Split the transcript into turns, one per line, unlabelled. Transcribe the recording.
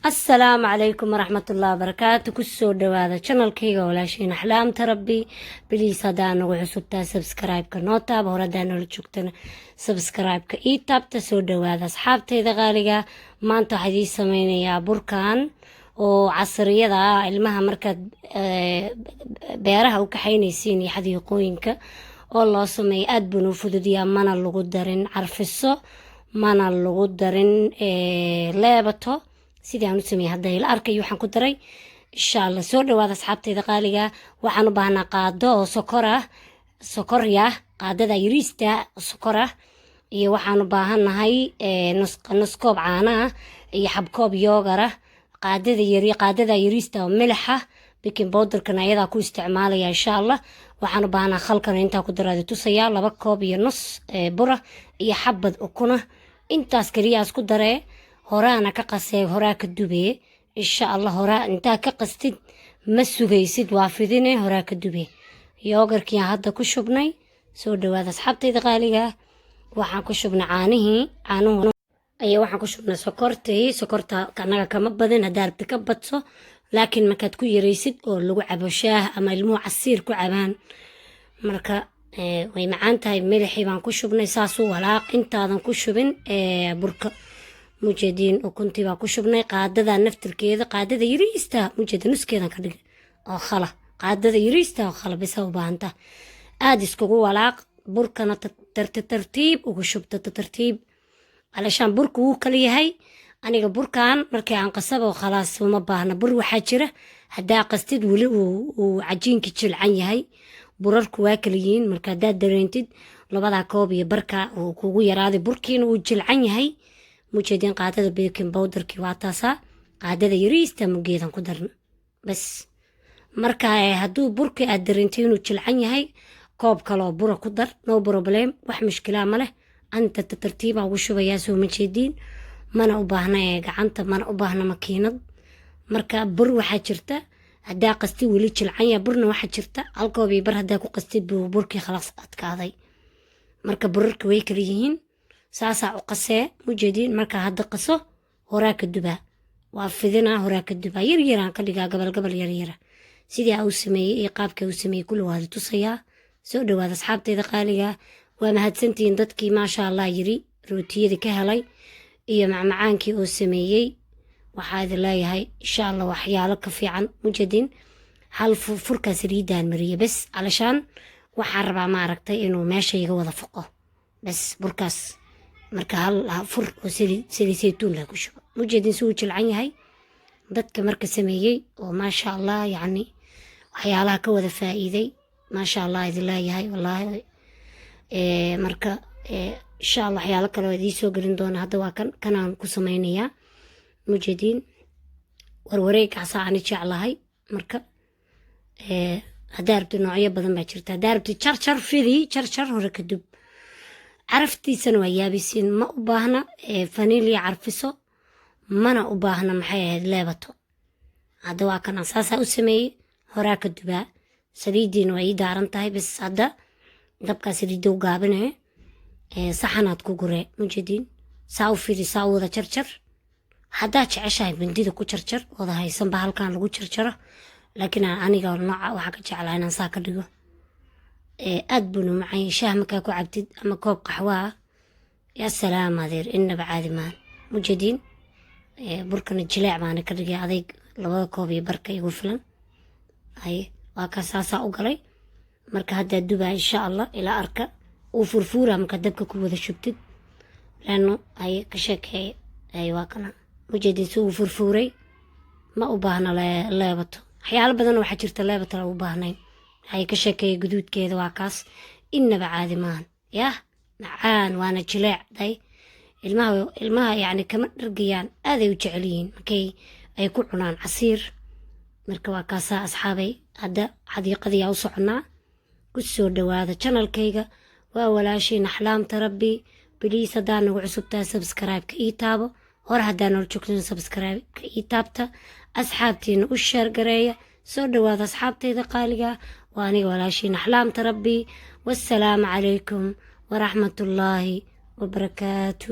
Asalaamu calaykum waraxmatullahi wabarakaatu. Kusoo dhawaada channelkayga, walaashiin Axlaamta Rabbi. Please, haddaa nagu cusubtaa, subscribe-ka noo taaba. Hore haddaa noola joogtana, subscribe-ka ii taabta. Soo dhawaada, asxaabtayda qaaliga. Maanta waxaa idiin sameynayaa burkan oo casriyada ah, ilmaha markaad beeraha u kaxaynaysiin iyo xadiiqooyinka oo loo sameeyo. Aada buuna u fududiyaa. Mana lagu darin carfiso, mana lagu darin leebato. Sidii aan u sameeyey hadda ila arkayo waxaan ku daray, insha Allah. Soo dhawaada, asxaabtayda qaaliga. Waxaan u baahnaa qaado oo sokor ah, sokorya, qaadada yariista sokor ah, iyo waxaan u baahannahay nus koob caana ah iyo xabkoob yogurt ah, qaadada yari, qaadada yariista oo milixa, baking powderkana ayadaa ku isticmaalaya, insha Allah. Waxaan u baahnaa khalkana intaa ku daraadi tusayaa, 2 koob iyo nus bura iyo xabad ukuna. Intaas keliyaas ku daree, horaana ka qasee, horaa ka dubee, insha Allah. Horaa intaa ka qastid, ma sugaysid, waa fidine, horaa ka dubee. Yogurtkiiaan hadda ku shubnay. Soo dhawaada, asxaabtayda qaaliga. Waxaan ku shubnay caanihii, caanuhu ayaa waxaan ku shubnay sokortii. Sokorta anaga kama badin, haddaa rabti ka badso, laakiin markaad ku yaraysid oo lagu cabo shaah ama ilmuhu casiir ku cabaan, marka way macaan tahay. Milixii baan ku shubnay. Saasuu walaaq intaadan ku shubin burka. Mujeediin, ukuntii baa ku shubnay. Qaadada naftirkeeda, qaadada yariista, mujeeda, nuskeedan ka dhigay oo khala, qaadada yariista oo khala bisa u baahanta. Aada iskugu walaaq. Burkana tartiib ugu shubta, tartiib, alashaan burka wuu kala yahay. Aniga burkan markii aan qasabo, khalaas, uma baahna. Bur waxaa jira haddaa qastid weli uu cajiinka jilcan yahay. Burarku waa kala yihiin. Marka haddaad dareentid labadaa koob iyo barka uu kugu yaraaday, burkiina uu jilcan yahay, mujeedin, qaadada baking powderkii waa taasaa, qaadada yariista mugeedan ku darna bas. Marka hadduu burki aad dareentay inuu jilcan yahay, koob kaloo bura ku dar, no problem, wax mushkilaa ma leh. Anta tartiibaa ugu shubayaa, soo ma jeediin? Mana u baahna gacanta, mana u baahna makiinad. Marka bur waxaa jirta haddaa qasti weli jilcan yahay. Burna waxaa jirta hal koob iyo bar haddaa ku qastid buu burkii khalaas adkaaday. Marka burarka way kala yihiin. Saasaa u qasee, mujeediin. Marka hadda qaso, horaa ka dubaa, waa fidinaa, horaa ka dubaa, yar yaraan ka dhigaa, gabal gabal yar yara. Sidii aa u sameeyey iyo qaabka u sameeyey kulli waada tusayaa. Soo dhawaada, asxaabteyda qaaliga. Waa mahadsantihiin dadkii, maasha Allah, yiri rootiyadii ka helay iyo macmacaankii oo sameeyey. Waxaa idin leeyahay, insha Allah, waxyaalo ka fiican. Mujeedin, hal furkaa saliidaan mariye bes, alashaan waxaan rabaa, maaragtay, inuu meesha iga wada foqo bes burkaas. Marka hal fur oo saliid saytuun lah ku shubo. Mujeedin si uu jilcan yahay. Dadka marka sameeyey oo, maasha Allah, yacni waxyaalaha ka wada faa'iiday, maasha Allah idin leeyahay, wallaahi. Marka insha Allah waxyaalo kale oo idiin soo gelin doona. Hadda waa kan, kanaan ku sameynayaa. Mujeediin, warwareegkaasaa ani jeclahay. Marka haddaa rabti, noocyo badan baa jirta. Haddaa rabti, jarjar, fidi, jarjar, hore ka dub. Caraftiisana waa yaabisiin. Ma u baahna vanilla carfiso, mana u baahna, maxay ahayd, leebato. Hadda waa kanaan, saasaa u sameeyey, horaa ka dubaa. Saliiddiina waa ii daaran tahay bas. Hadda dabkaa saliidda u gaabinaya, saxanaad ku guree. Mujeediin, saa u fidi, saa u wada jarjar. Haddaa jeceshahay, mindida ku jarjar, wada haysanba halkan lagu jarjaro, laakiin aniga nooca waxaa ka jeclaa inaan saa ka dhigo. Aad buuna macay. Shaah markaa ku cabtid ama koob qaxwa ah, yaa salaam, adeer, innaba caadi maahan. Mujeediin, burkana jileec baana ka dhigay, adayg 2 koob iyo barka igu filan. Haye, waa kaa, saasaa u galay. Marka haddaa dubaa, insha Allah, ilaa arka uu furfuura markaa dabka ku wada shubtid leano. Haye, ka sheekeeye. Haye, waa kana, mujeedin si uu furfuuray. Ma u baahna leebato. Waxyaalo badan waxaa jirta leebato la u baahnayn. Haye, ka sheekeeye. Guduudkeeda waa kaas, innaba caadi maahan. Yah, macaan waana jileec day. Ilmaha, ilmaha yacni kama dhargayaan, aaday u jecel yihiin markay ay ku cunaan casiir. Marka waa kaasaa, asxaabay. Hadda xadiiqadiyaa u soconaa. Ku soo dhawaada channelkayga, waa walaashiin Axlaamta Rabbi. Please, haddaa nagu cusubtahay, subscribe-ka ii taabo. Hore haddaa noola joogtana, subscribe-ka ii taabta, asxaabtiina u share gareeya. Soo dhawaada, asxaabtayda qaaliga. Waa aniga, walaashiin Axlaamta Rabbi. Wassalaamu calaykum waraxmatullaahi wabarakaatu.